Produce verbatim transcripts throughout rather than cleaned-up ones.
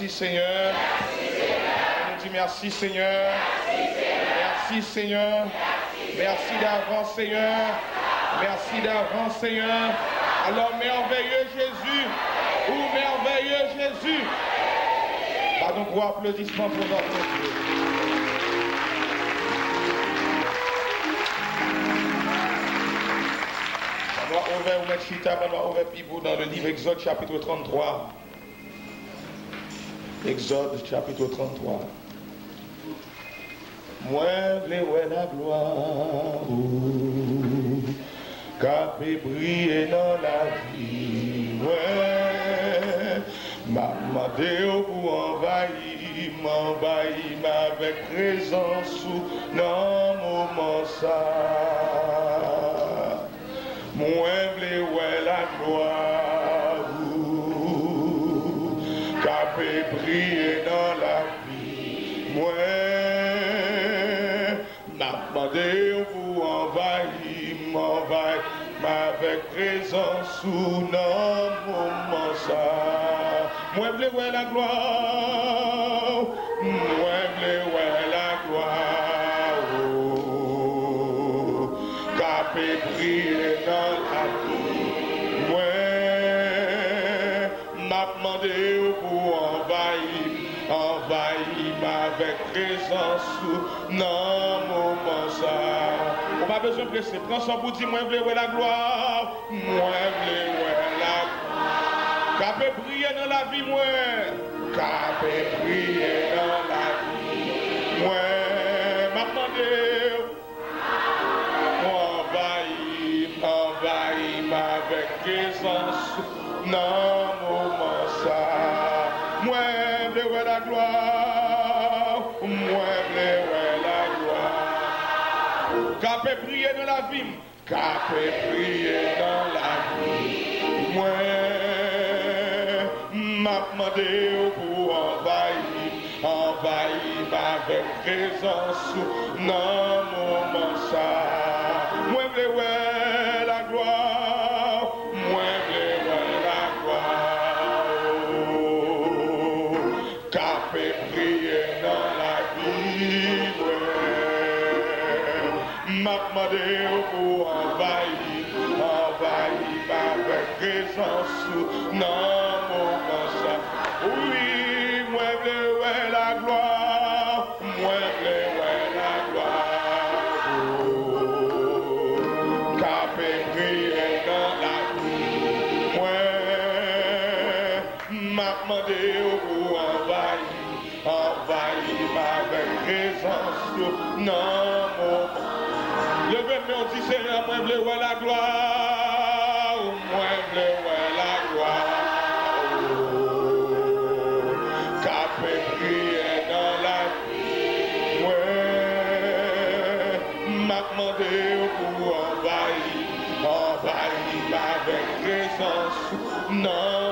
Mèsi, Senyè. Nou di mèsi, Senyè. Mèsi, Senyè. Mèsi davans, Senyè. Mèsi davans, Senyè. Alors, merveilleux Jésus, ou merveilleux Jésus. Bat yon gwo aplodisman pou nòt Bondye. Ban nou ouvè, ou mèt chita, ban nou ouvè Bib ou nan le livre Exode chapitre trente-trois. Exode chapitre trente-trois. Mwen vle wè laglwa ou k ap briye nan lavi mwen. M ap mande w pou anvayi m, anvayi m avèk prezans ou nan moman sa. Mwen vle wè laglwa ou k ap briye nan lavi mwen. M ap mande w pou anvayi m, anvayi m avèk prezans ou nan moman sa. Mwen vle wè laglwa ou, mwen vle wè laglwa ou k ap briye nan lavi mwen. M ap mande w pou anvayi m, anvayi m avèk prezans ou nan moman sa. Ou pa bezwen prese, pran san pou di, mwen vle wè laglwa, mwen vle wè laglwa k ap briye nan lavi mwen, k ap briye nan lavi mwen. M ap mande w, anvayi m, anvayi m avèk prezans ou nan moman sa. Mwen vle wè laglwa ou, mwen vle wè laglwa ou k ap briye nan lavi m, k ap briye nan lavi mwen. M ap mande w pou anvayi m, anvayi m avèk prezans ou nan moman sa. Mwen vle wè laglwa ou, mwen vle wè laglwa ou k ap briye nan lavi mwen. M ap mande w pou anvayi m, anvayi m avèk prezans ou nan moman sa. Wi, mwen vle wè laglwa, mwen vle wè laglwa ou k ap briye nan lavi mwen. M ap mande w pou anvayi m, anvayi m avèk prezans ou nan moman. Leve men w, di, Senyè, mwen vle wè laglwa ou, mwen vle wè laglwa ou k ap briye nan lavi mwen. M ap mande w pou anvayi m, anvayi m avèk prezans ou nan.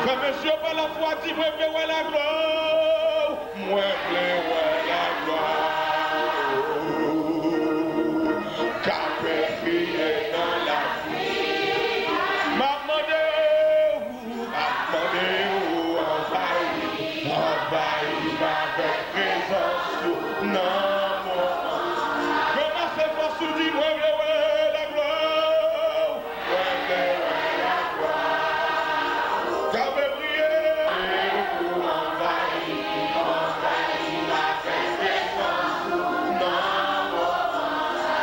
Fèmen zye w, pa lafwa, di, mwen vle wè laglwa ou, mwen vle wè laglwa ou k ap briye nan lavi. M ap mande w, m ap mande w anvayi, anvayi m avèk prezans ou nan moman. Ranmase fòs ou, di, mwen vle wè laglwa ou. Mwen vle wè laglwa ou. K ap briye. Pou anvayi, anvayi m avèk prezans ou nan moman sa.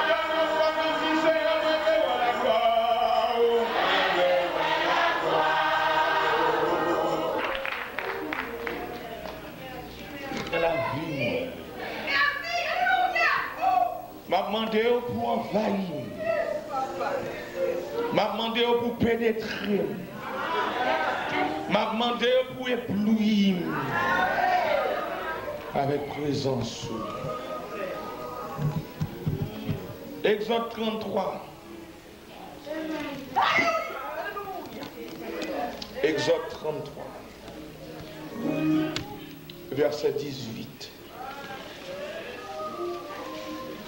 Yon dènye fwa nou di, Senyè, mwen vle wè laglwa ou. Mwen vle wè laglwa ou. Nan lavi mwen. M ap mande w pou anvayi m. M ap mande w pou penetre m. M ap mande w pou eblouyi m avèk prezans ou. Egzòd tranntwa. Egzòd tranntwa, vèsè dizuit.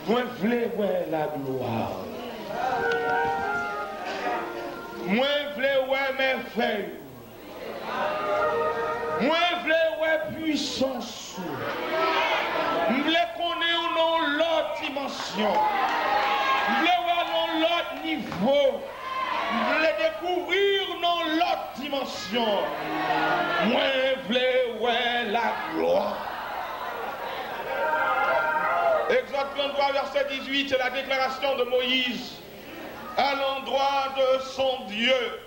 Mwen vle wè laglwa ou. Mwen vle wè mèvèy ou. Mwen vle wè pwisans ou. M vle konnen w nan yon lòt dimansyon. M vle wè w nan yon lòt nivo. M vle dekouvri w nan yon lòt dimansyon. Mwen vle wè laglwa. Exode trente-trois, verset dix-huit, c'est la déclaration de Moïse à l'endroit de son Dieu.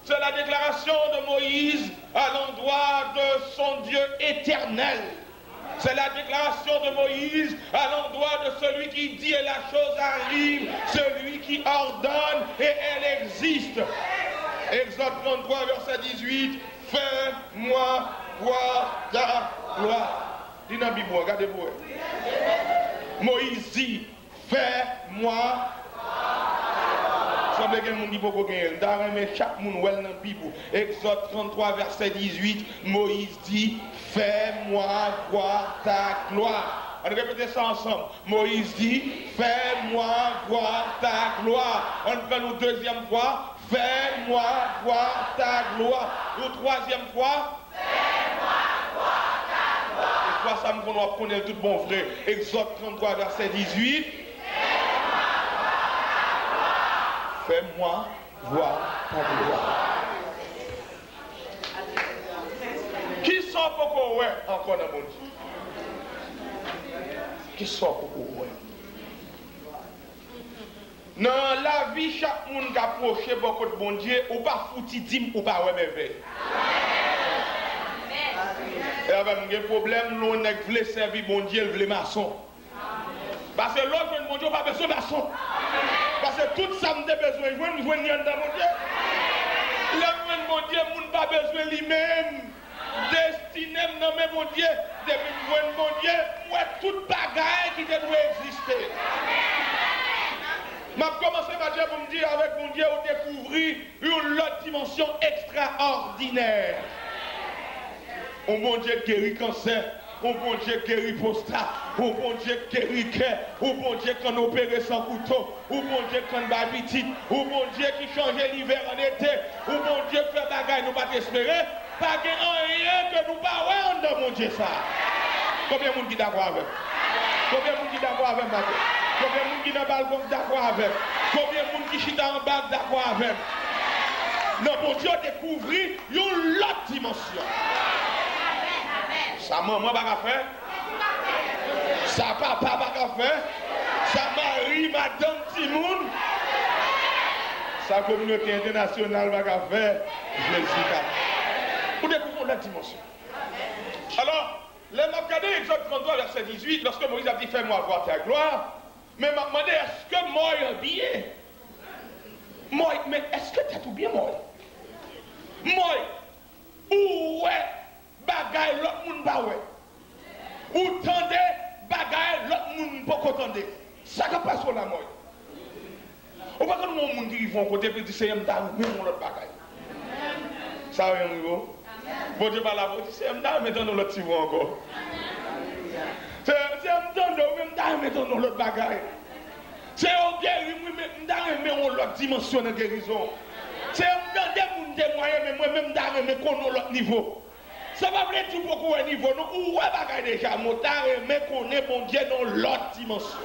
C'est la déclaration de Moïse à l'endroit de son Dieu éternel. C'est la déclaration de Moïse à l'endroit de celui qui dit et la chose arrive, celui qui ordonne et elle existe. Exode trente-trois, verset dix-huit, fais-moi voir ta gloire. Li nan Bib ou an, gade pou wè. Moyiz di, fais-moi. Sanble gen moun ki poko genyen l. M ta renmen chak moun wè l nan Bib ou. Exode trente-trois, verset dix-huit, Moïse dit, fais-moi voir ta gloire. Ann repete sa ansanm. Moïse dit, fais-moi voir ta gloire. Ann pran yon dezyèm fwa, fais-moi voir ta gloire. Yon twazyèm fwa, fais-moi voir ta gloire. E fwa sa m konnen w ap konnen l tout bon vre. Exode trente-trois, verset dix-huit. Fais-moi voir ta gloire. Kisa w poko wè ankò nan Bondye? Kisa w poko wè? Nan lavi chak moun k apwoche bò kot Bondye, ou pa fouti di m ou pa wè mèvèy. E avè m gen pwoblèm lè yon nèg vle sèvi Bondye, l vle mason. Paske lè w jwenn Bondye, ou pa bezwen mason. Paske tout sa m te bezwen jwenn, m jwenn li anndan Bondye. Lè m jwenn Bondye, moun pa bezwen li menm. Destine m nan men Bondye. Depi m jwenn Bondye, m wè tout bagay ki te dwe egziste. M ap kòmanse maten pou m di, avèk Bondye, ou dekouvri yon lòt dimansyon ekstraòdinè. Yon Bondye k geri kansè, yon Bondye k geri pwostat, yon Bondye k geri kè, yon Bondye k konn opere san kouto, yon Bondye k konn bay pitit, yon Bondye ki chanje livè an ete, yon Bondye k fè bagay nou pa t espere. Pa gen anyen ke nou pa wè anndan Bondye sa a. Konbyen moun ki dakò avè m? Konbyen moun ki dakò avè m maten? Konbyen moun ki nan balkon k dakò avè m? Konbyen moun ki chita anba k dakò avè m? Nan Bondye, w dekouvri yon lòt dimansyon. Sa manman pa ka fè, sa papa pa ka fè, sa mari, madanm, timoun, sa kominote entènasyonal pa ka fè, Jezi ka fè. Ou dekouvri yon lòt dimansyon. Alò, lè m ap gade Egzòd trannntwa, vèsè dizuit, lòske Moyiz ap di, fais-moi voir ta gloire, men m ap mande, èske Mòy byen? Mòy, men èske tèt ou byen, Mòy? Mòy, ou wè bagay lòt moun pa wè. Ou tande bagay lòt moun poko tande. Sa k ap pase w la, Mòy? Ou pa konn yon moun ki rive yon kote, epi l di, Seyè, m ta renmen yon lòt bagay. Sa yo yon rive w? Bondye pale avè w, di, Seyè, m ta renmen tande yon lòt ti vwa ankò. Seyè, Seyè, m tande w, men m ta renmen tande yon lòt bagay. Seyè, w geri m, wi, men m ta renmen yon lòt dimansyon nan gerizon. Seyè, m tande moun temwaye, men mwen menm m ta renmen konnen yon lòt nivo. Sa pa vle di w poko wè nivo, non. Ou wè bagay deja, men w ta renmen konnen Bondye nan yon lòt dimansyon.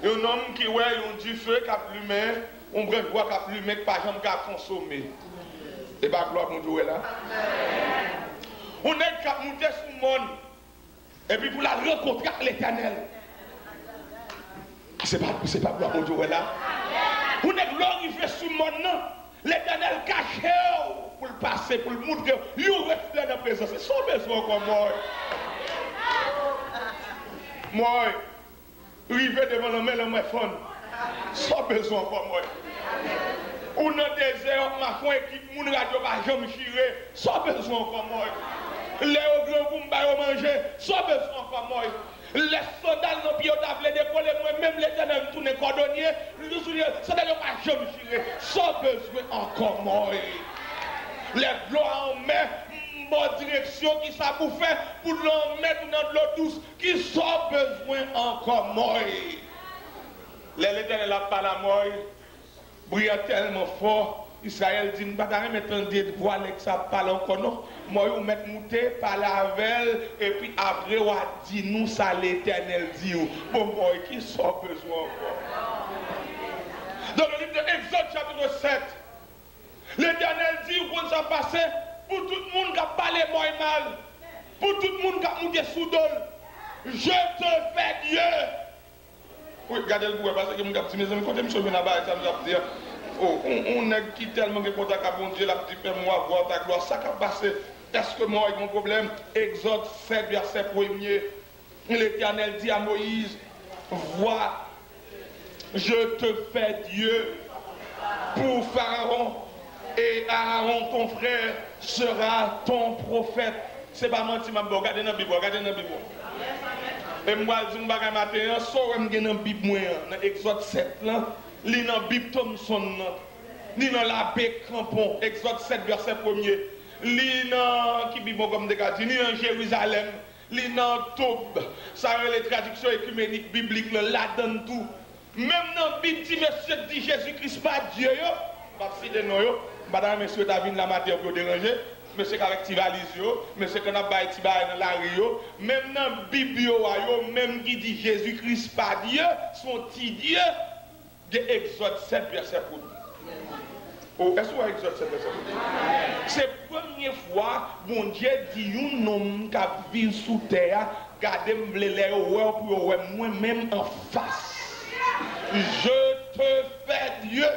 Yon nonm ki wè yon dife k ap limen, yon branch bwa k ap limen, k pa janm ka konsome. E pa glwa Bondye w wè la? Yon nèg k ap moute sou mòn, epi pou l al rankontre ak Letènèl. Se pa, se pa glwa Bondye w wè la? Yon nèg, lè w rive sou mòn nan, Letènèl kache w pou l pase, pou l moutre w yon reflè nan prezans li. Sa w bezwen ankò, Mòy? Mòy, rive devan lanmè, lanmè fann. Sa w bezwen ankò, Mòy? Ou nan dezè, w ap mache, yon ekip moun rad yo pa janm chire. Sa w bezwen ankò, Mòy? Lè yo grangou, m ba yo manje. Sa w bezwen ankò, Mòy? Lè sandal nan pye yo ta vle dekole, mwen menm, Letènèl, m tounen kòdonye, m tou soulye, sandal yo pa janm chire. Sa w bezwen ankò, Mòy? Lè dlo a anmè, m ba w direksyon, kisa pou fè pou dlo anmè tounen an dlo dous. Kisa w bezwen ankò, Mòy? Lè Letènèl ap pale a Mòy, bri a tèlman fò, Izrayèl di, "M pa ta renmen tande vwa nèg sa ap pale ankò non. Mòy, ou mèt moute, pale avè l, epi apre w a di nou sa Letènèl di w." Bon, Mòy, kisa w bezwen ankò? Dans le livre de Exode, chapitre sept, Letènèl di, ou konn sa k pase? Pou tout moun k ap pale Mòy mal, pou tout moun k ap moute sou do l, je te fais Dieu. Wi, gade l pou wè, paske gen moun k ap di, "Mezanmi, kote misye jwenn bagay sa misye ap di a?" O, on, on nèg ki tèlman gen kontak ak Bondye, l ap di, "Fè m wa vwa ta glwa." Sa k ap pase? Èske Mòy gen pwoblèm? Egzòd sèt, vèsè premye. Letènèl di a Moyiz, "Vois, je te fais Dieu pour Pharaon, et Aaron, ton frère, sera ton prophète." Se pa manti m ap ba w, gade nan Bib ou, gade nan Bib ou. E m pral di w yon bagay maten an, sa w wè m gen nan Bib mwen an, nan Egzòd sèt lan, li nan Bib Thompson nan, li nan Labe Crampon, Egzòd sèt, vèsè premye, li nan, ki Bib ankò m te ka di, li nan Jerizalèm, li nan Tob, sa yo rele tradiksyon ekimenik biblik lan, ladan l tou. Menm nan Bib ti mesye k di Jezi Kris pa Dye yo, m p ap site non yo, m pa ta renmen si yo ta vin la maten an pou yo deranje, mesye k avèk ti valiz yo, mesye k ap bay ti bagay nan lari yo, menm nan Bib yo a, yo menm ki di Jezi Kris pa Dye, se yon ti dye, gen Egzòd sèt, vèsè premye. O, èske w wè Egzòd sèt, vèsè premye? Se premye fwa Bondye di yon nonm k ap viv sou tè a, "Gade, m vle lè yo wè w pou yo wè mwen menm anfas." Je te fais Dieu.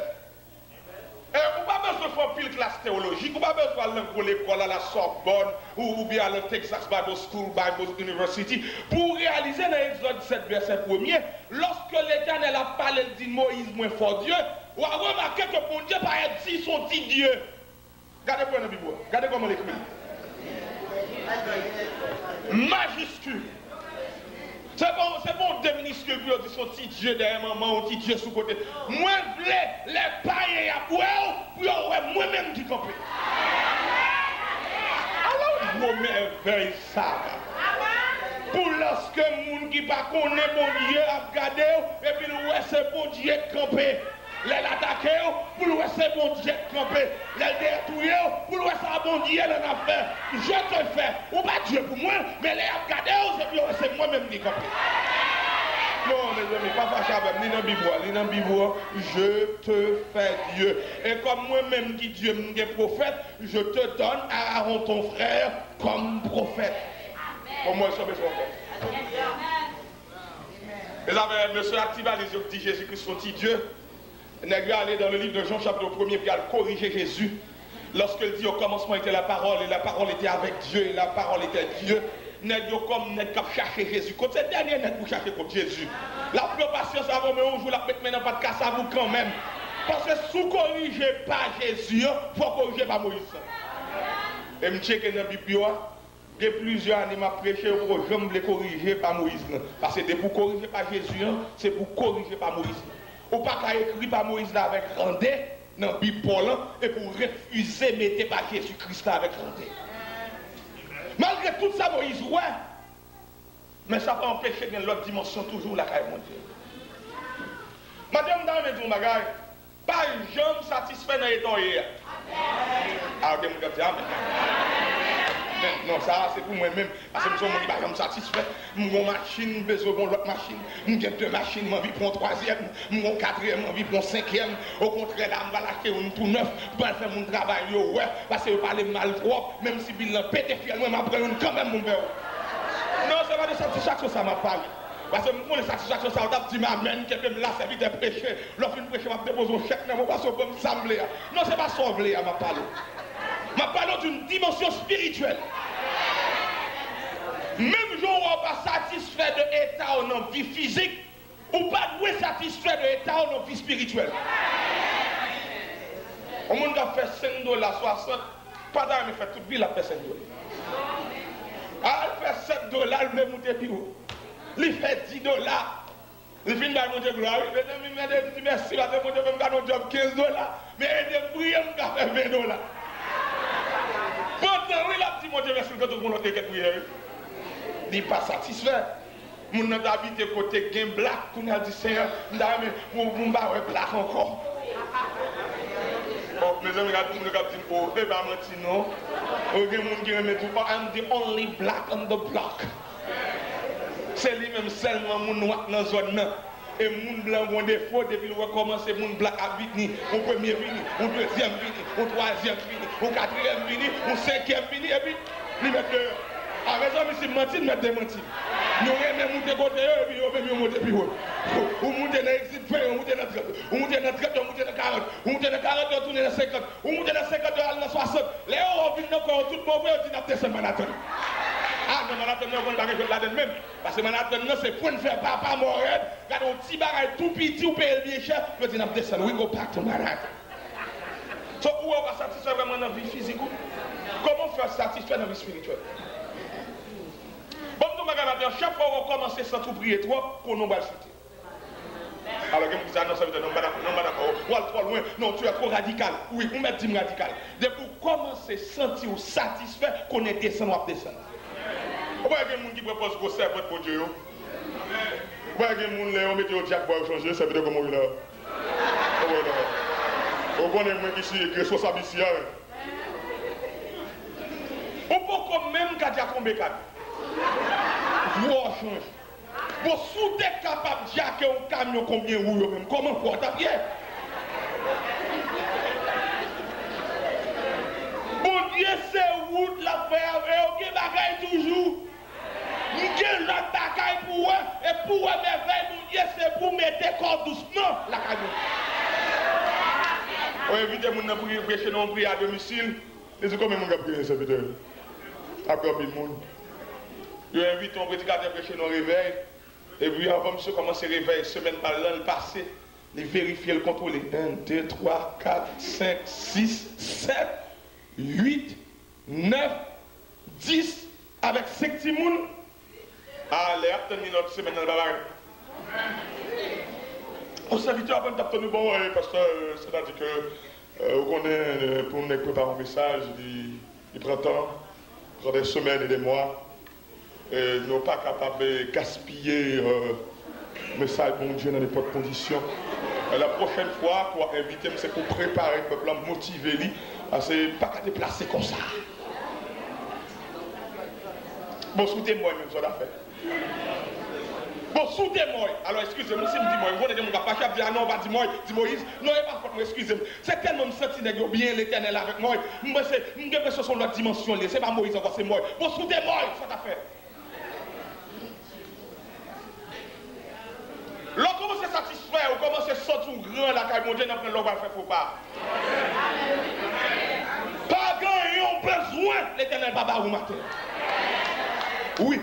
E ou pa bezwen fè anpil klas teyolojik, ou pa bezwen al nan gwo lekòl a la Sorbonne, ou, oubyen al nan Texas Bible School, Bible University, pou w reyalize nan Egzòd sèt, vèsè premye, lòske Letènèl ap pale, l di, "Moyiz, mwen fò Dye," w a remake ke Bondye parèt di se yon ti dye. Gade pou wè nan Bib ou a. Gade kòman l ekri. Majiskil. Se pa, se pa yon de miniskil pou yo di se yon ti dye dèyè manman, yon ti dye sou kote. Mwen vle lè payen y ap wè w, pou yo wè mwen menm ki kanpe. Ala yon gwo mèvèy sa! Pou lòske moun ki pa konnen Bondye ap gade w, epi l wè se Bondye k kanpe. Lè l atake w, pou l wè se Bondye k kanpe. Lè l dèyè touye w, pou l wè sa Bondye lan ap fè. Je te fais. Ou pa Dye pou mwen, men lè y ap gade w, se pou yo wè se mwen menm ki kanpe. Non, mezanmi, pa fache avè m, li nan Bib ou a, li nan Bib ou a. Je te fais Dieu. E kòm mwen menm ki Dye, m gen pwofèt, je te donne Aaron ton frère comme prophète. Bon, mwen, sa w bezwen ankò? Mezanmi, mesye ak ti valiz yo ki di Jezi Kris se yon ti dye. Nèg yo ale dans le livre de Jean, chapitre premier, pou y al korije Jezi. Lòske l di, "Au commencement était la parole, et la parole était avec Dieu, et la parole était Dieu." Nèg yo kòm nèg k ap chache Jezi. Kot se dènye nèg pou chache kot Jezi? L ap pran pasyans avè w, men yon jou l ap met men nan pat kasav ou kanmenm. Paske si w korije pa Jezi an, fò w korije pa Moyiz lan. E m tcheke nan Bib yo a, gen plizyè ane m ap preche, yo poko janm vle korije pa Moyiz lan. Paske depi w korije pa Jezi an, se pou w korije pa Moyiz lan. Ou pa ka ekri pa Moyiz lan avèk rande nan Bib pa w lan, epi w refize mete pa Jezi Kris lan avèk rande. Malgre tout sa Moyiz wè, men sa pa anpeche gen lòt dimansyon toujou lakay Bondye. Madanm, m ta renmen di w yon bagay. Pa janm satisfè nan eta w ye a. A, gen moun k ap di amèn. Men, non, sa a se pou mwen menm. Paske m se yon moun ki pa janm satisfè. M gon machin, m bezwen gon lòt machin. M gen de machin, m anvi pran yon twazyèm. M gon katriyèm, m anvi pran yon senkyèm. Okontrè, la, m pral achte youn tou nèf. M pral fè moun travay yo wè. Paske yo pale m mal twòp. Menm si bil lan pete fyèl mwen, m ap pran youn kanmenm pou m fè yo. Non, se pa de satisfaksyon sa m ap pale. Paske m konnen satisfaksyon sa, w t ap di m amèn, kenbe m la, sèvitè, preche. Lè w fin preche, m ap depoze yon chèk nan men w, paske w ban m sa m vle a. Non, se pa sa w vle a m ap pale w. M ap pale w d'une dimension spirituelle. Menm jan w wè w pa satisfè de eta w nan vi fizik, ou pa dwe satisfè de eta w nan vi espirityèl. Yon moun k ap fè senk dola, swasant, pa ta renmen fè tout vi l ap fè senk dola. Al fè sèt dola, l vle moute pi wo. Li fè dis dola. Li fin bay Bondye glwa, wi. Mezanmi, mèsi, mèsi, paske Bondye fè m ka nan yon djòb kenz dola. Men ede m priye, m ka fè ven dola. Pandan, wi, l ap di Bondye mèsi, l kanpe pou yon lòt rekèt priyè, wi. Li pa satisfè. Moun nan t abite kote gen blak, kounye a l di, "Senyè, m ta renmen pou, pou m pa wè blak ankò." Mezanmi, gade moun yo k ap di m, "Oh, e pa manti non." Oh, gen moun ki renmen di, "Oh, I'm the only black on the block." Se li menm sèlman moun nwa nan zòn nan. E moun blan gon defo, depi l wè kòman se moun black ap vini, yon premye vini, yon dezyèm vini, yon twazyèm vini, yon katriyèm vini, yon senkyèm vini, epi li mèt deyò. A, mezanmi, si m manti, m mèt demanti. Nou renmen moute kote yo, epi yo menm yo monte pi wo. Ou moute nan egzit ven, yo moute nan trant. Ou moute nan trant, yo moute nan karant. Ou moute nan karant, yo tounen nan senkant. Ou moute nan senkant, yo al nan swasant. Lè yo wè w vin nan kò yo tout bon vre, yo di n ap desann Manhattan. A non, Manhattan nan, yo konn pa gen jwèt ladann menm. Paske Manhattan nan, se pwen n fè papa mò rèd. Gade yon ti bagay tou piti, ou peye l byen chè, yo di n ap desann. We go back to Manhattan. So, ou wè ou pa satisfè vrèman nan vi fizik ou? Kòman w fè satisfè nan vi espirityèl? Bon, m di w bagay maten an, chak fwa ou kòmanse santi w priye twòp, konnen w pral chute. Alò, gen moun ki di, "A non, sèvitè, non, m pa dakò, non, m pa dakò, w al twò lwen, non, tu es trop radical." Wi, ou mèt di m radikal. Depi w kòmanse santi w satisfè, konnen desann w ap desann. Ou pa wè gen moun ki pran pòz gwo sèvant Bondye yo? Ou pa wè gen moun, lè yo mete yo dyak bwa, yo chanje, sèvitè, kòman w ye la? Ou wè la? Ou konnen mwen ki si, ki responsab isi a, wi. Ou poko menm kadyak konbe kad. Vwa w chanje. Bon, si w te kapab djake yon kamyon konbyen wou yo menm, kòman fò w t ap ye? Bondye se wout l ap fè avè yo, gen bagay toujou. M gen lòt bagay pou wè, e pou wè mèvèy Bondye, se pou w mete kò w dousman lakay Bondye. Ou envite moun nan pri-, preche nan yon priyè a domisil, li di, "Konbyen moun k ap priye, sèvitè?" Apre anpil moun. Yo envite yon predikatè preche nan yon revèy, epi anvan misye kòmanse revèy semèn pa l lan, l pase, li verifye, l kontwole. En, de, twa, kat, senk, sis, sèt, uit, nèf, dis, avèk senk timoun. A, lè y ap tann li lòt semèn nan, l pa parèt. Yon sèvitè aprann t ap tann ou, "Bon, e, pastè, e, sètadi ke, e, ou konnen, e, pou yon nèg prepare yon mesaj, li, li pran tan, pran des semaines et des mois. E, nou pa kapab, e, gaspiye, e, mesaj Bondye nan nenpòt kondisyon. E, la pwochèn fwa, pou w ap envite m, se pou w prepare pèp la, motive li, paske pa ka deplase konsa." Bon, si w te mò menm, sa w t ap fè? Bon, si w te mò, alò, eskize m, si m di mò, m konnen gen moun k ap fache, ap di, "A non, pa di mò, di Moyiz." Non, e pa fòt mwen, eskize m. Se tèlman m santi nèg yo byen, Letènèl avèk mwen, m panse, m gen enpresyon se yon lòt dimansyon l ye. Se pa Moyiz ankò, se mò. Bon, si w te mò, sa w t ap fè? Lè w kòmanse satisfè, ou kòmanse santi w gran lakay Bondye, nan pwen lè w pral fè fo pa. Pa gen anyen w bezwen Letènèl pa ba ou maten. Wi,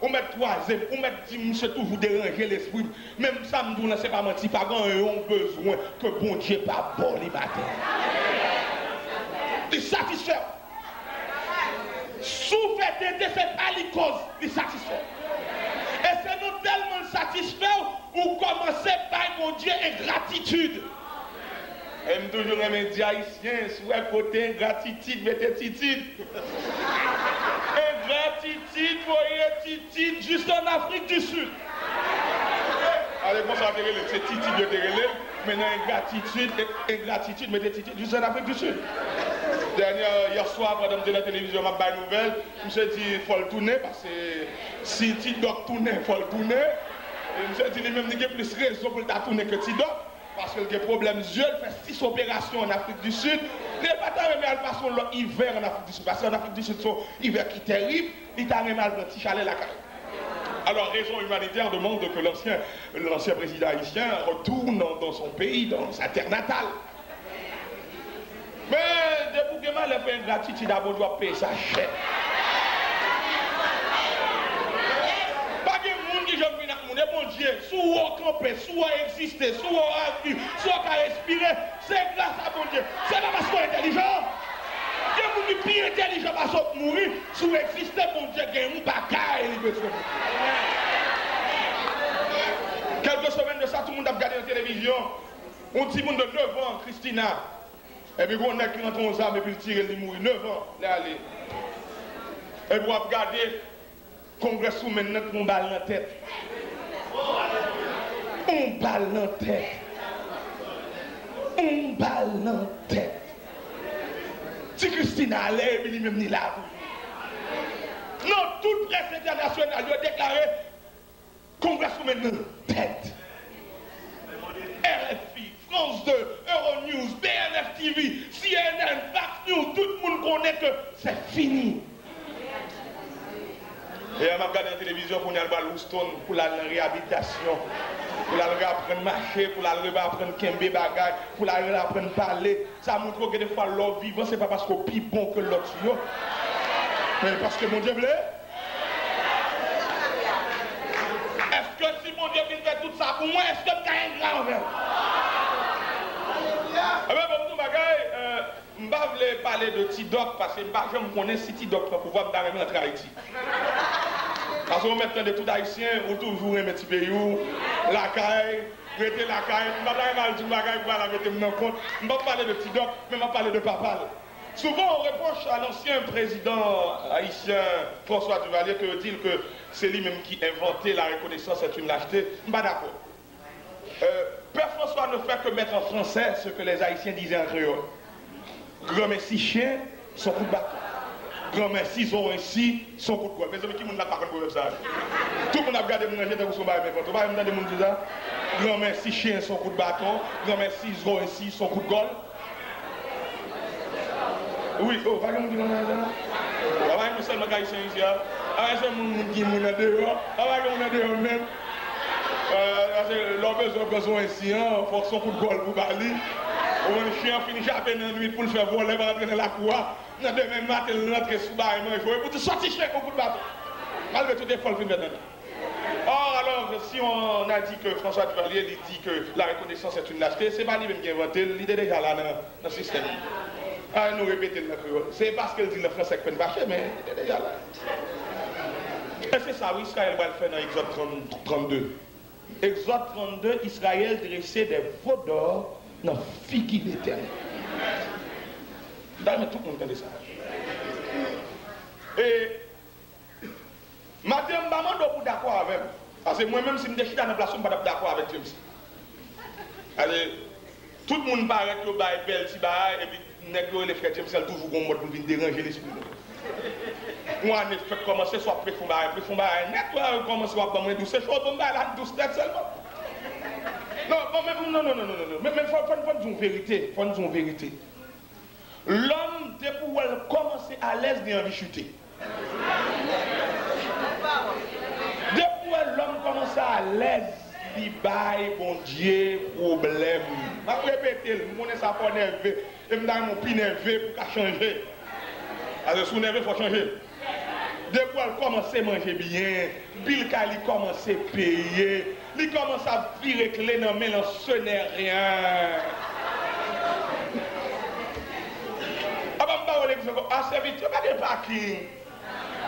ou mèt kwaze m, ou mèt di m, "Misye toujou deranje lespri m." Menm sa m di w lan, se pa manti, pa gen anyen w bezwen ke Bondye pa ba w li maten. Li satisfè w. Si w fè tenten, se pa li koz, li satisfè w. E se nan tèlman l satisfè w, ou kòmanse bay Bondye engratitid. E m toujou renmen di Ayisyen, si w wè kote engratitid, mete titid. Engratitid voye titid jis ann Afrik di Sid. Ale, konsa yo te rele l, se titid yo te rele l, men nan engratitid, e-, engratitid, mete titid jis ann Afrik di Sid. Dènyè, yè swa, pandan m te nan televizyon, m ap bay nouvèl, misye di fò l tounen, paske si Ti Dòk tounen, fò l tounen. E misye di li menm, li gen plis rezon pou l ta tounen ke Ti Dòk, paske l gen pwoblèm zye, l fè sis operasyon ann Afrik di Sid. Li pa ta renmen al pase yon lòt ivè ann Afrik di Sid, paske ann Afrik di Sid, se yon ivè ki tèrib, li ta renmen al pran ti chalè lakay. Alors, raison humanitaire demande que l'ancien, l'ancien président haïtien retourne dans, dans son pays, dans sa terre natale. Men, depi w gen malè, fè engratitid a Bondye, w ap peye sa chè. Pa gen moun ki janm vin ak moun, e Bondye, si w wè w kanpe, si w wè w egziste, si w wè w an vi, si w ka respire, se gras a Bondye. Se pa paske w entèlijan. Gen moun ki pi entèlijan pase w k mouri. Si w egziste, Bondye gen yon bagay li bezwen. Kèlke semèn de sa, tout moun t ap gade nan televizyon. Yon timoun de nèf an, Christina. Epi gon nèg ki rantre yon zam epi l tire l, li mouri. Nèf an, li ale. Epi w ap gade, congresswoman nan pran yon bal nan tèt. Yon bal nan tèt. Yon bal nan tèt. Ti Christine ale, epi li menm li la tou. Non, tout près entènasyonal yo deklare Congresswoman nan dead. R F I, France deux, Euronews, B N F T V, C N N, Fox News, tout moun konnen ke se fini. E a m ap gade nan televizyon kounye a l pral Houston pou l al nan reyabilitasyon, pou l al reaprann mache, pou l al reaprann kenbe bagay, pou l al reaprann pale. Sa montre w gen de fwa lè w vivan, se pa paske w pi bon ke lòt yo, men paske Bondye vle. Èske si Bondye vin fè tout sa pou mwen, èske m ka engra anvè l? Ebyen, bon, m di w bagay, euh, m pa vle pale de Ti Dòk, paske m pa janm konnen si Ti Dòk pran pouvwa, m ta renmen antre Ayiti. Paske ou mèt tande tout Ayisyen, ou toujou renmen ti peyi w, lakay, rete lakay. M pa ta renmen al di m bagay pou al mete m nan kont. M p ap pale de Ti Dòk, men m ap pale de papa l. Souvent, on reproche à l'ancien président haïtien François Duvalier ke yo di l ke se li menm ki envante la reconnaissance est une lâcheté. M pa dakò. Euh, Père François ne fait que mettre en français ce que les Haïtiens disaient en créole. Granmèsi chen, son kout baton. Granmèsi zorensi, son kout gòl. Mezanmi, ki moun la k pa konn pwovèb sa a? Tout moun ap gade m nan je tankou se yon bagay m envante. Ou pa janm tande moun di sa? Granmèsi chen, son kout baton. Granmèsi zorensi, son kout gòl. Wi, oh, pa gen moun ki konn sa, non? Pa gen moun sèlman k ayisyen isi a. Pa gen sèl moun, moun ki moun andeyò. Pa gen moun andeyò menm. Euh, paske lè w bezwen pran zorensi an, fòk se yon kout gòl pou ba li. Ou konn chen an fin jape nan nwit pou l fè vòlè pa rantre nan lakou a. Nan demen maten, l rantre sou bagay manje w, epi w di, "Sòti chen, yon kout baton." Malgre tout efò l fin fè nan li. Or, alors, si on a dit que François Duvalier li di ke la reconnaissance est une lâcheté, se pa li menm ki envante l, li te deja la nan, nan sistèm. A, nou repete l nan kreyòl. Se paske l di l nan fransè k fè n fache, men li te deja la. E se sa, wi, Izrayèl pral fè nan Egzòd trant, trannde. Egzòd trannde, Izrayèl drese de vo dò nan figi Letènèl. M ta renmen tout moun tande sa. E Maten an, m pa mande w pou w dakò avè m. Paske mwen menm, si m te chita nan plas ou, m pa t ap dakò avèk James. Paske tout moun parèt yo bay bèl ti bagay, epi nèg yo rele frè James lan toujou gon mòd pou l vin deranje lespri nou. Yon ane fèk kòmanse, swa ap preche yon bagay, preche yon bagay nèt, w ap kòmanse w ap ban mwen dous. Se cho, ban m bagay la dous nèt sèlman. Non, bon, men, non, non, non, non, non, non. Men, men fò, fò, fò n di yon verite, fò n di yon verite. Lòm, depi w wè l kòmanse alèz, li anvi chite. Depi w wè lòm kòmanse alèz, li bay Bondye pwoblèm. M ap repete l, m konnen sa fè w nève, e m ta renmen w pi nève pou w ka chanje. Paske si w nève, fò w chanje. Depi w wè l kòmanse manje byen, bil kay li kòmanse peye, li kòmanse ap vire kle nan men l an senèryen. Apa m pa wè legliz ankò? A, sèvitè, pa gen paking.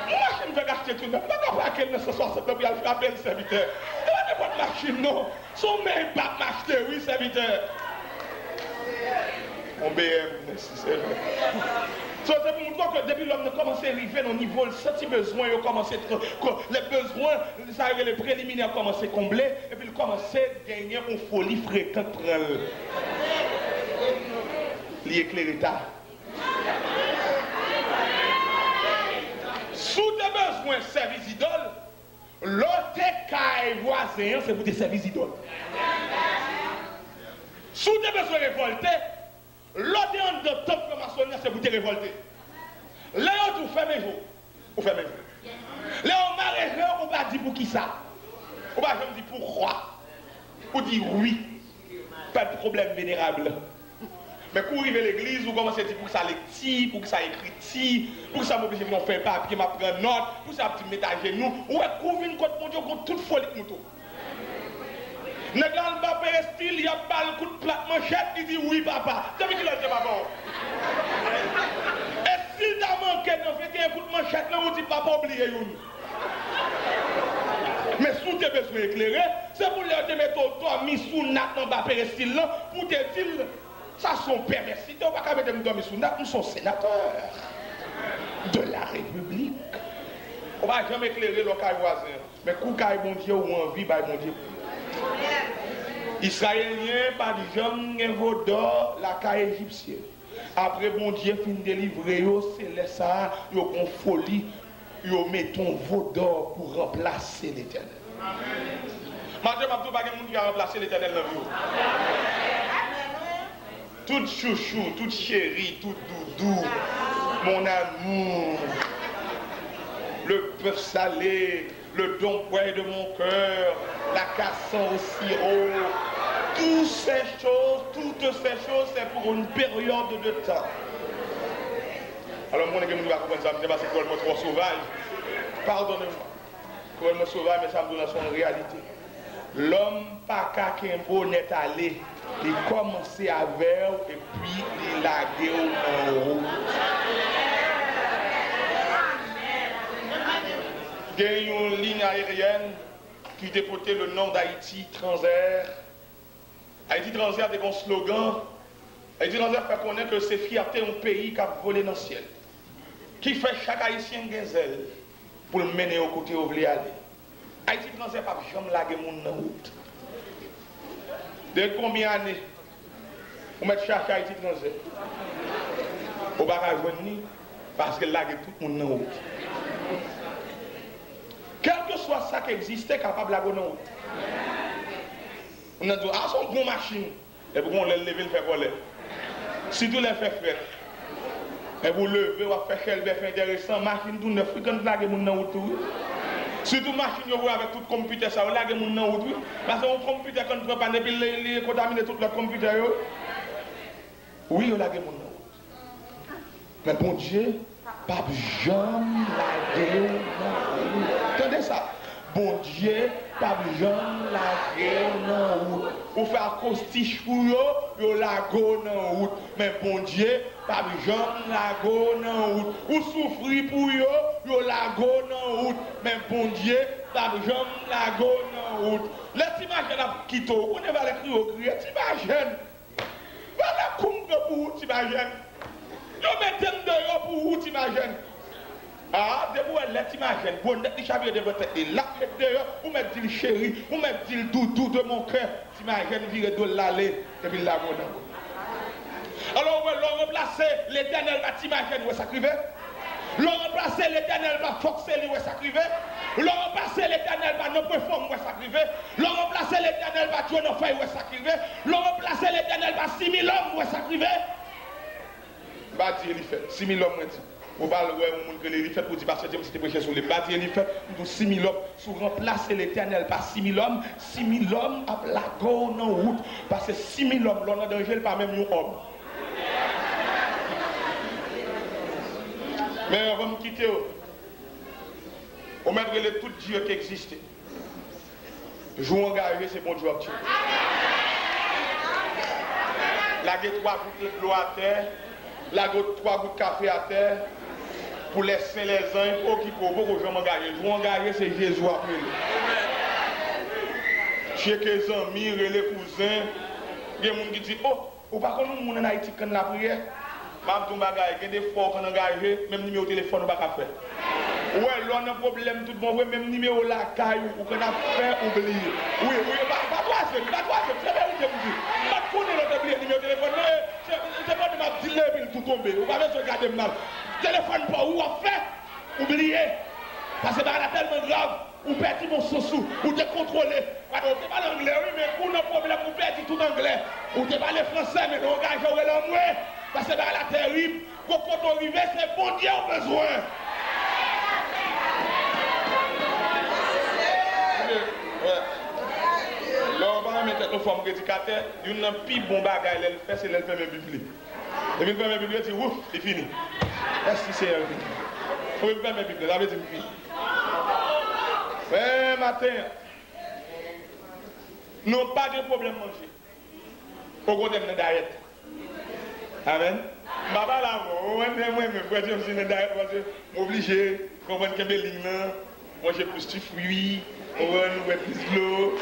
Yon machin fèk achte tou nèf, m pa ka pake l nan san swasant nan pou y al frape l, sèvitè. E pa nenpòt machin, non. Se yon Maybach m achte, wi, sèvitè. Yon B M, mèsi, sèvitè. So, se pou montre w ke depi lòm nan kòmanse rive nan nivo, l santi bezwen yo kòmanse tr-, ko-, lè bezwen sa yo rele preliminè kòmanse konble, epi l kòmanse genyen yon foli frekan k pran l. Li eklere ta. Si w te bezwen sèvi zidòl, lè w te kay vwazen an, se pou w te sèvi zidòl. Si w te bezwen revòlte, lè w te anndan tanp franmasonn nan, se pou w te revòlte. Lè yo di w fèmen je w, ou fèmen je w. Lè yo mare je w, ou pa di poukisa. Ou pa janm di poukwa. Ou di wi. Pa de pwoblèm, venerab. Men kou w rive legliz, ou kòmanse di poukisa lekti, poukisa ekriti, poukisa m oblije vin yon fèy papye, m ap pran nòt, poukisa y ap di m met ajenou. Ou wè kou w vin kot Bondye, ou konn tout foli k moute w. Nèg la anba perestil, y ap ba l kout plat manchèt, li di, "Wi, papa." Depi kilè l te papa w? E si l ta manke nan venteyen kout manchèt lan, ou di, "Papa, w bliye youn." Men si w te bezwen eklere, se pou lè yo te mete w dòmi sou nat anba perestil lan, pou w te di l, "Sa se yon pèvèsite, ou pa ka mete m dòmi sou nat, m se yon senatè de la République." Ou pa janm eklere lè w kay vwazen an. Men kou kay Bondye ou anvi bay Bondye. Izrayelyen pa t janm gen vodò lakay ejipsyen. Apre Bondye fin delivre yo, se lè sa a yo gon foli, yo mete yon vodò pou ranplase Letènèl. Maten, m ap di w, pa gen moun ki ka ranplase Letènèl nan vi w. Tout chouchou, tout chéri, tout doudou, mon amour, le bœuf salé, le don poêle de mon cœur, la casson au sirop, toutes ces choses, toutes ces choses, c'est pour une période de temps. Alò, m konnen gen moun ki pa konprann sa m di, paske kreyòl mwen twò sovaj. Padone mwen. Kreyòl mwen sovaj, men sa m di w la, se yon reyalite. Lòm pa ka kenbe w nèt ale. Li kòmanse avè w epi li lage w nan wout. Gen yon liy ayeryèn ki te pote le non d'Haïti, Transair. Haïti Transair te gen yon slogan. Haïti Transair fè konnen ke se fyète yon peyi k ap vole nan syèl. Ki fè chak Ayisyen gen zèl pou l mennen yo kote yo vle ale. Ayiti Transair p ap janm lage moun nan wout. Depi konbyen ane ou mèt chache Ayiti Transair? Ou pa ka jwenn li paske l lage tout moun nan wout. Kèlkeswa sa k egziste kapab lage w nan wout. Moun nan di w, "A, se yon bon machin." Epi gon lè l leve, l fè kòlè. Sitou lè l fè frèt. Epi w leve, w ap fè chèlbè, fè enteresan, machin tou nèf, wi, kann lage moun nan wout tou, wi. Sitou machin yo voye avèk tout konpitè sa yo, lage moun nan wout, wi. Paske yon konpitè kann pran pàn epi li, li kontamine tout lòt konpitè yo. Wi, yo lage moun nan wout. Men Bondye p ap janm lage w nan wout. Tande sa. Bondye p ap janm lage w nan wout. Ou fè akostiche pou yo, yo lage w nan wout. Men Bondye p ap janm lage w nan wout. Ou soufri pou yo, yo lage w nan wout. Men Bondye p ap janm lage w nan wout. Lè Ti Majèn ap kite w, ou konnen valè kriye w kriye, Ti Majèn. Valè kou m pran pou ou, Ti Majèn. Yo mete m deyò pou ou, Ti Majèn. A, depi w wè lè Ti Majèn, bonèt li chavire devan tèt li, l ap met deyò, ou mèt di l cheri, ou mèt di l doudou de mon cœur. Ti Majèn vire do l l ale, epi l lage w nan wout. Alò, ou wè, lè w ranplase Letènèl pa Ti Majèn, ou wè sa k rive? Lè w ranplase Letènèl pa fòk se li, ou wè sa k rive? Lè w ranplase Letènèl pa non pwen fòm, ou wè sa k rive? Lè w ranplase Letènèl pa dyo nan fèy, ou wè sa k rive? Lè w ranplase Letènèl pa similòm, ou wè sa k rive? M pa di Elifèt, similòm mwen di. Ou pa al wè yon moun k rele Elifèt pou di, "Pastè James te preche sou li." M pa di Elifèt, m di w similòm. Si w ranplase Letènèl pa similòm, similòm ap lage w nan wout. Paske similòm, lè w nan danje, l pa menm yon òm. Men anvan m kite w, ou mèt rele tout dye k egziste. Jou w angaje, se Bondye w ap tcheke. Lage twa gout dlo atè, lage twa gout kafe atè, pou lè sen lè zanj okipe w, poko janm angaje. Jou w angaje, se Jezi w ap rele. Tcheke zanmi, rele kouzen. Gen moun ki di, "O, ou pa konn yon moun ann Ayiti k konn lapriyè?" M ap di w yon bagay, gen de fwa ou konn angaje, menm nimewo telefòn ou pa ka fè. Ou wè, lè w nan pwoblèm tout bon vre, menm nimewo lakay ou, ou konn ap fè, ou bliye. Wi, wi, pa, pa twaze m, pa twaze m, se verite m di. M pa t konnen lè w te bliye nimewo telefòn nan, e, se, se pandan m ap di l epi l tou tonbe. Ou pa bezwen gade m mal. Telefòn pa w, ou ap fè, ou bliye. Paske bagay la tèlman grav. Ou pèdi bon sans ou, ou dekontwole. Gade, ou te pale anglè, wi, men kou w nan pwoblèm, ou pèdi tout anglè. Ou te pale fransè, men lè w angaje, w rele anmwe. Paske bagay la tèrib. Gon kote w rive, se Bondye w bezwen. Wè. Lè w pa renmen tèt nou fò m predikatè, youn nan pi bon bagay lè l fè, se lè l fèmen Bib li. Epi l fèmen Bib li, l di, "Wouf, li fini. Mèsi, Seyè, li fini." Epi l fèmen Bib li, sa vle di m fini. Men maten an, nou pa gen pwoblèm manje. Okontrè, m nan dayèt. Amèn. M pa pale avè w. Ou wè, mwen, mwen, mwen, frè James nan dayèt, paske m oblije konprann kenbe liy nan. Manje plis ti fwi, konprann, bwè plis dlo,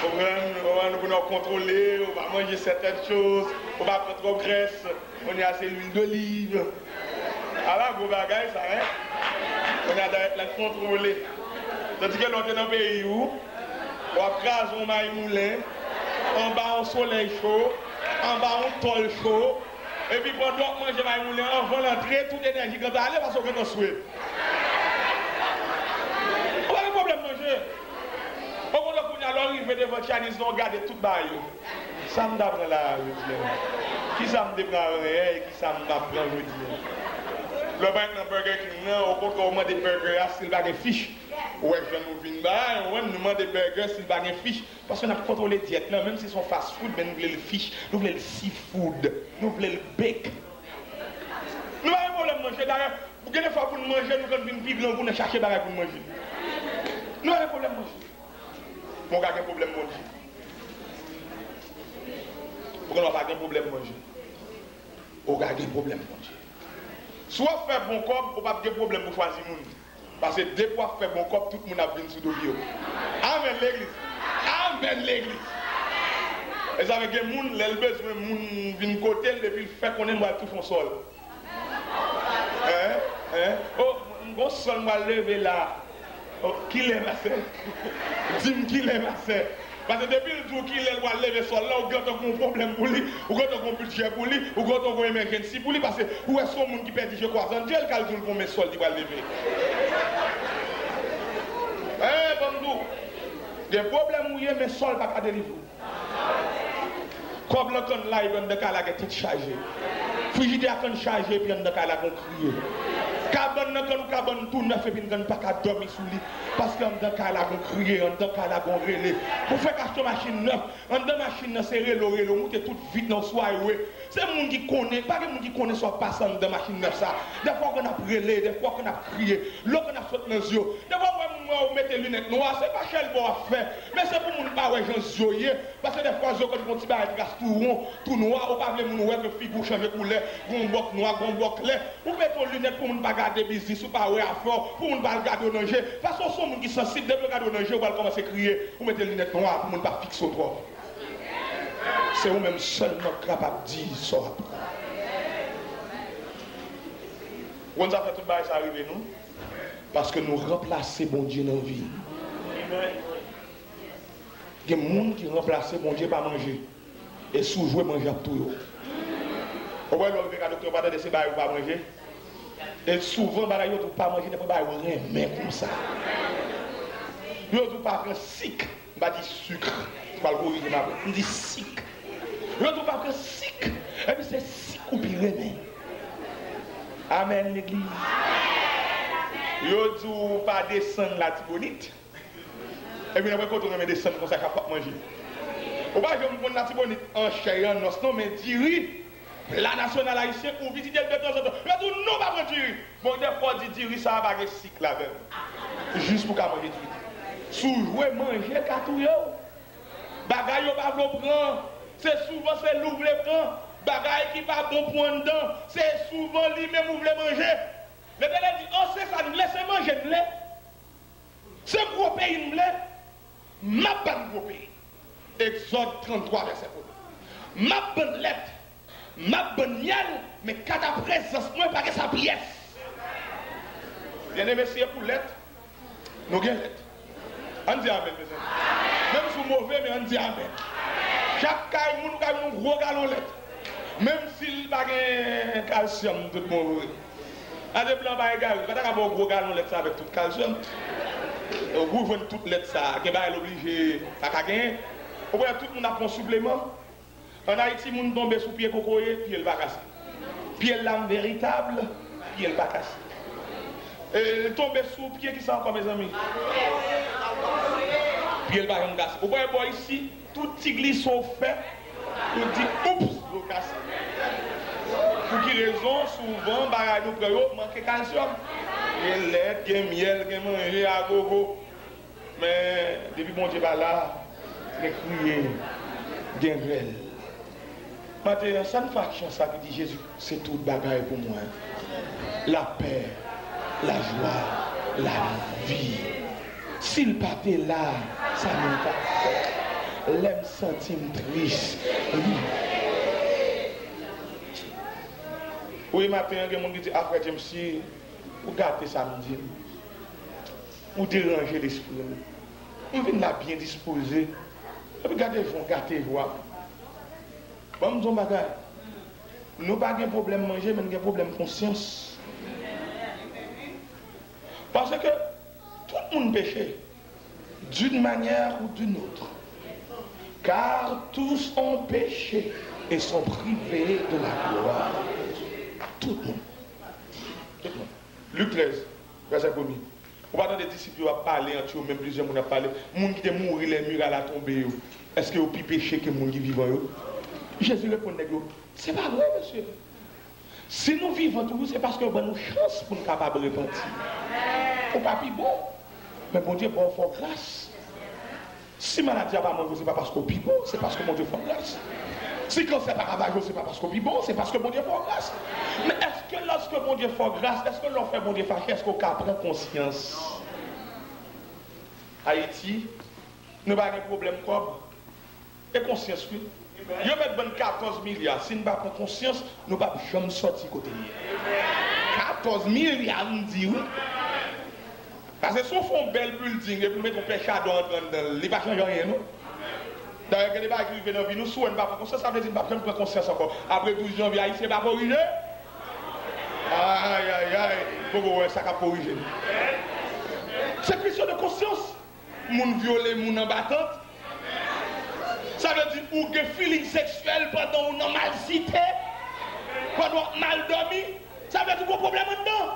konprann, konprann, ou konn w ap kontwole, ou pa manje sètèn choz, ou pa pran twòp grès. Kounye a se lwil doliv. Ala gwo bagay sa, en? Kounye a dayèt la kontwole. Tandike lè w te nan peyi w, w ap kraze yon may moulen, anba yon solèy cho, anba yon tòl cho, Epi pandan w ap manje mayi moulen an, anvan l antre, tout enèji gentan ale paske w gentan swe. Ou pa gen pwoblèm manje. Ou konn lè kounye a lè w rive devan Chinese lan, w gade tout bagay yo. Sa m ta pran la a jodi a? Kisa m te pran avan yè e kisa m ap pran jodi a? Lè w parèt nan Burger King nan, ou konn lè w mande burger a si l pa gen fich. Ou wè jan nou vin bagay, ou wè nou mande burger si l pa gen fich. Paske n ap kontwole dyèt lan, menm si se yon fast food, men nou vle l fich, nou vle l seafood, nou vle l bake. Nou pa gen pwoblèm manje, dayè, gen de fwa pou n manje, nou konn vin pi grangou nan chache bagay pou n manje. Nou pa gen pwoblèm manje. Men w ka gen pwoblèm manje. Ou konn w pa gen pwoblèm manje. Ou ka gen pwoblèm manje. Si w ap fè bon kòb, ou p ap gen pwoblèm pou chwazi moun. Paske depi w ap fè bon kòb, tout moun ap vin sou do pye w. Amèn, legliz! Amèn, legliz! E sa fè gen moun, lè l bezwen moun vin kote l, epi l fè konnen l pral touche yon sòl. Hein? Hein? Oh, m gon sòl m pral leve la. Oh, kilè, pastè? Di m kilè, pastè? Paske depi l di w kilè l pral leve sòl la, ou gentan gon pwoblèm pou li, ou gentan gon bidjè pou li, ou gentan gon emergency pou li, paske ou wè se yon moun ki pèdi je kwaze an je l, k al di w l konbyen sòl li pral leve. Eh, ban m di w, gen pwoblèm ou ye, men sòl pa ka delivre w. Kòb lan konn la, epi anndan kay la gen tèt chaje. Frijidè a konn chaje, epi anndan kay la gon kriye. Kabann nan konn yon kabann tou nèf, epi n konn pa ka dòmi sou li. Paske anndan kay la gon kriye, anndan kay la gon rele. Ou fèk achte yon machin nèf, anndan machin nan se rele w rele, w moute tout vit nan sou highway. Se moun ki konnen, pa gen moun ki konnen sa w ap pase anndan machin nèf sa. Dèfwa w konn ap rele, dèfwa w konn ap kriye, dlo konn ap sot nan zye w. Dèfwa w wè moun wè w mete linèt nwa, se pa chèlbè w ap fè, men se pou moun pa wè jan zye w ye. Paske dèfwa zye w konn fè yon ti bagay tras tou won, tou nwa, ou pa vle moun wè ke figi w chanje koulè, gon bòk nwa, gon bòk klè. Ou mete yon linèt pou moun pa gade biznis ou, pa wè afè w, pou moun pa al gade w nan je. Paske w se yon moun ki sansib, depi yo gade w nan je, ou pral kòmanse kriye. Ou mete linèt nwa pou moun pa fikse w twòp. Se ou menm sèlman k kapab di sa w ap pran. Ou konn sa fè tout bagay sa rive nou? Paske nou ranplase Bondye nan vi nou. Gen moun ki ranplase Bondye pa manje. E si w jwe, manje ap touye w. Ou wè lè w rive ka doktè, ou pa tande se bagay ou pa manje. E souvan bagay yo di w pa manje, nenpòt bagay ou renmen konsa. Yo di w pa pran sik. M pa di sik. Ou pral korije m apre. M di sik. Yo di w pa pran sik. Epi se sik ou pi renmen. Amèn, legliz. Yo di w pa desann Latibonit. Epi nan pwen kote w renmen desann konsa k ap w ap manje. Ou pa janm konn Latibonit an chè e an nòs non, men diri, pla nasyonal ayisyen, ou vizite l detanzantan. Yo di w non, pa pran diri. Bon, dèfwa w di diri sa a pa gen sik ladan l. Jis pou w ka manje diri. Si w jwe, manje ka touye w. Bagay yo pa vle w pran, se souvan se li w vle pran. Bagay ki pa bon pou anndan, se souvan li menm ou vle manje. Letènèl di, o, se sa n vle, se manje n vle. Se gwo peyi n vle, m ap ba n gwo peyi. Egzòd tranntwa, vèsè premye. M ap ba n lèt, m ap ba n myèl, men kanta prezans mwen pa gen sa pyès. Byeneme, si e pou lèt, nou gen lèt. Ann di amèn, mezanmi. Menm si w move, men ann di amèn. Chak kay moun, ou ka jwenn yon gwo galon lèt. Menm si l pa gen kalsyòm, tout bon vre. Gade blan pa egare, li pa ta ka ba w gwo galon lèt sa avèk tout kalsyòm. Ou jwenn tout lèt sa, gen bagay l oblije pa ka genyen. Ou wè tout moun ap pran sipleman. Ann Ayiti, moun tonbe sou pye kokoye, pye l pa kase. Pye lam veritab, pye l pa kase. E, tonbe sou pye kisa ankò, mezanmi? Pye l pa janm kase. Ou wè bò isi, tout ti glise w fè, ou di, oups, yo kase. Pou ki rezon? Souvan, bagay nou pran yo manke kalsyòm. Gen lèt, gen myèl, gen manje, agogo. Men, depi Bondye pa la, gen kriye, gen rèl. Maten an, sa n fè ak chan sa ki di, Jezi, se tout bagay pou mwen. Lapè, lajwa, lavi. Si l pa te la, sa nou t ap fè? Lè m santi m tris, li. Wi, maten an, gen moun ki di, a, frè James, si ou gate samdi m, ou deranje lespri m. M vin la byen dispoze. Epi gade jan w gate jwa m. Ban m di w yon bagay. Nou pa gen pwoblèm manje, men n gen pwoblèm konsyans. Paske tout moun peche, d'une manière ou d'une autre. Car tous ont péché et sont privés de la gloire. Tout moun. Tout moun. Lik trèz, vèsè premye. Ou pa tande disip yo ap pale ant yo menm, plizyè moun ap pale. Moun ki te mouri lè miray la tonbe yo, èske yo pi peche ke moun ki vivan yo? Jezi reponn nèg yo, se pa vre, mesye. Si nou vivan toujou, se paske yo ban nou chans pou n kapab repanti. Ou pa pi bon, men Bondye ba w fò gras. Si maladi a pa manje w, se pa paske w pi bon, se paske Bondye fè w gras. Si kansè pa ravaje w, se pa paske w pi bon, se paske Bondye fè w gras. Men èske lòske Bondye fè w gras, èske lè w fè Bondye fache, èske w ka pran konsyans? Ayiti, nou pa gen pwoblèm kòb. E konsyans, wi. Yo mèt ban n katòz milya. Si n pa pran konsyans, nou p ap janm sòti kote n ye. Katòz milya, m di, wi. Paske si w fè yon bèl building epi w mete yon pè chadò antre anndan l, li pa chanje anyen, non. Dayè, gen de bagay ki rive nan vi nou, si w wè n pa pran konsyans, sa vle di n p ap janm pran konsyans ankò. Apre douz janvye, Ayisyen pa korije? Ayayay, poko wè sa k ap korije n. Se kesyon de konsyans. Moun vyole moun anba tant. Sa vle di ou gen feeling seksyèl pandan w nan malsite, pandan w ap mal dòmi. Sa vle di w gen pwoblèm anndan.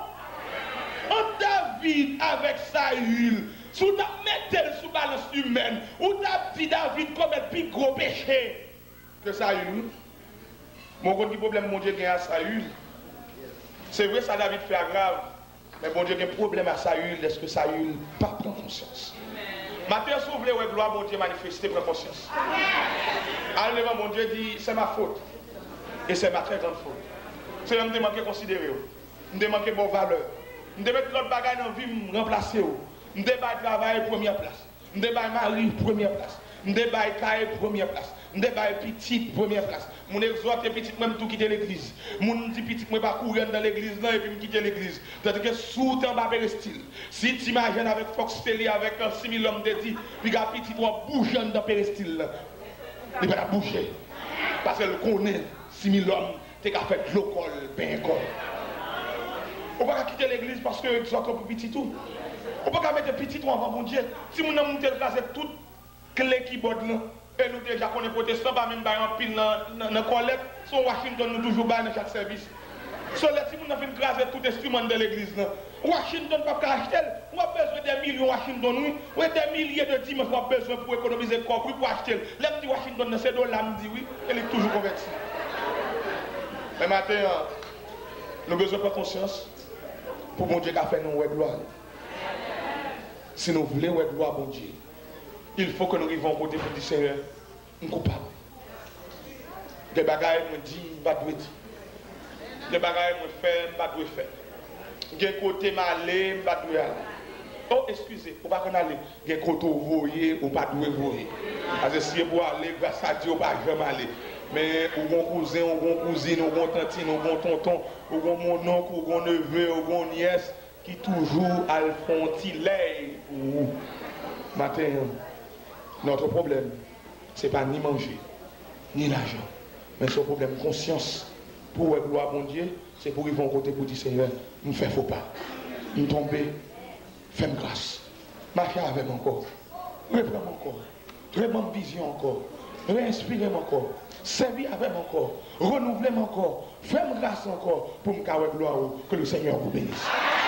Ant David avèk Sayil, si w t ap mete l sou balans imèn, ou t ap di David komèt pi gwo peche ke Sayil, wi. Men w konn ki pwoblèm Bondye gen a Sayil? Se vre, sa David fè a grav, men Bondye gen pwoblèm a Sayil lèske Sayil pa pran konsyans. Maten an, si w vle wè glwa Bondye manifeste, pran konsyans. Al devan Bondye, di, c'est ma faute. Et c'est ma très grande faute. Senyè, m te manke konsidere w. M te manke ba w valè. M te met lòt bagay nan vi m ranplase w. M te bay travay premyè plas. M te bay mari premyè plas. M te bay kay premyè plas. M te bay pitit premyè plas. Moun egzòte pitit mwen, m tou kite legliz. Moun di pitit mwen pa kouri anndan legliz lan epi m kite legliz. Tandike si w te anba perestil, si Ti Majèn avèk Fox Telly avèk, euh, Similòm te di, piga pitit ou ap bouje anndan perestil lan, li pa t ap bouje. Paske l konnen Similòm te ka fè dlo kò l benyen kò l. Ou pa ka kite legliz paske egzòte w pou pitit ou. Ou pa ka mete pitit ou anvan Bondye. Timoun nan moute l kraze tout kle kibòd lan. E nou deja konnen pwotestan pa menm bay anpil nan, nan, nan kòlèt. Se yon Washington nou toujou bay nan chak sèvis. So, lè timoun nan fin kraze tout enstriman anndan legliz lan, Washington p ap ka achte l. W ap bezwen dè milyon Washington, wi. Wi, dè milye de dimanch w ap bezwen pou ekonomize kòb, wi, pou achte l. Lè m di Washington nan, se dola m di, wi. E li toujou konvèti. Men maten an, nou bezwen pran konsyans pou Bondye ka fè nou wè glwa l. Si nou vle wè glwa Bondye, il faut que nou rive yon kote pou di, Senyè, m koupab. Gen bagay mwen di, m pa t dwe di. Gen bagay mwen fè, m pa t dwe fè. Gen kote m ale, m pa t dwe ale. O, eskize, ou pa konn ale. Gen kote w voye, ou pa t dwe voye. Paske si e pou ale, gras a Dye, ou pa janm ale. Men, ou gon kouzen, ou gon kouzin, ou gon tantin, ou gon tonton, ou gon monnonk, ou gon neve, ou gon nyès, ki toujou al fè yon ti lèy pou ou. Maten an, notre problème, se pa ni manje, ni lajan, men se yon pwoblèm konsyans. Pou w wè glwa Bondye, se pou w rive yon kote pou di, Senyè, m fè fo pa. M tonbe, fè m gras. Mache avè m ankò. Reprann m ankò. Reban m vizyon ankò. Reyenspire m ankò. Sèvi avè m ankò. Renouvle m ankò. Fè m gras ankò pou m ka wè glwa ou. Que le Seigneur vous bénisse.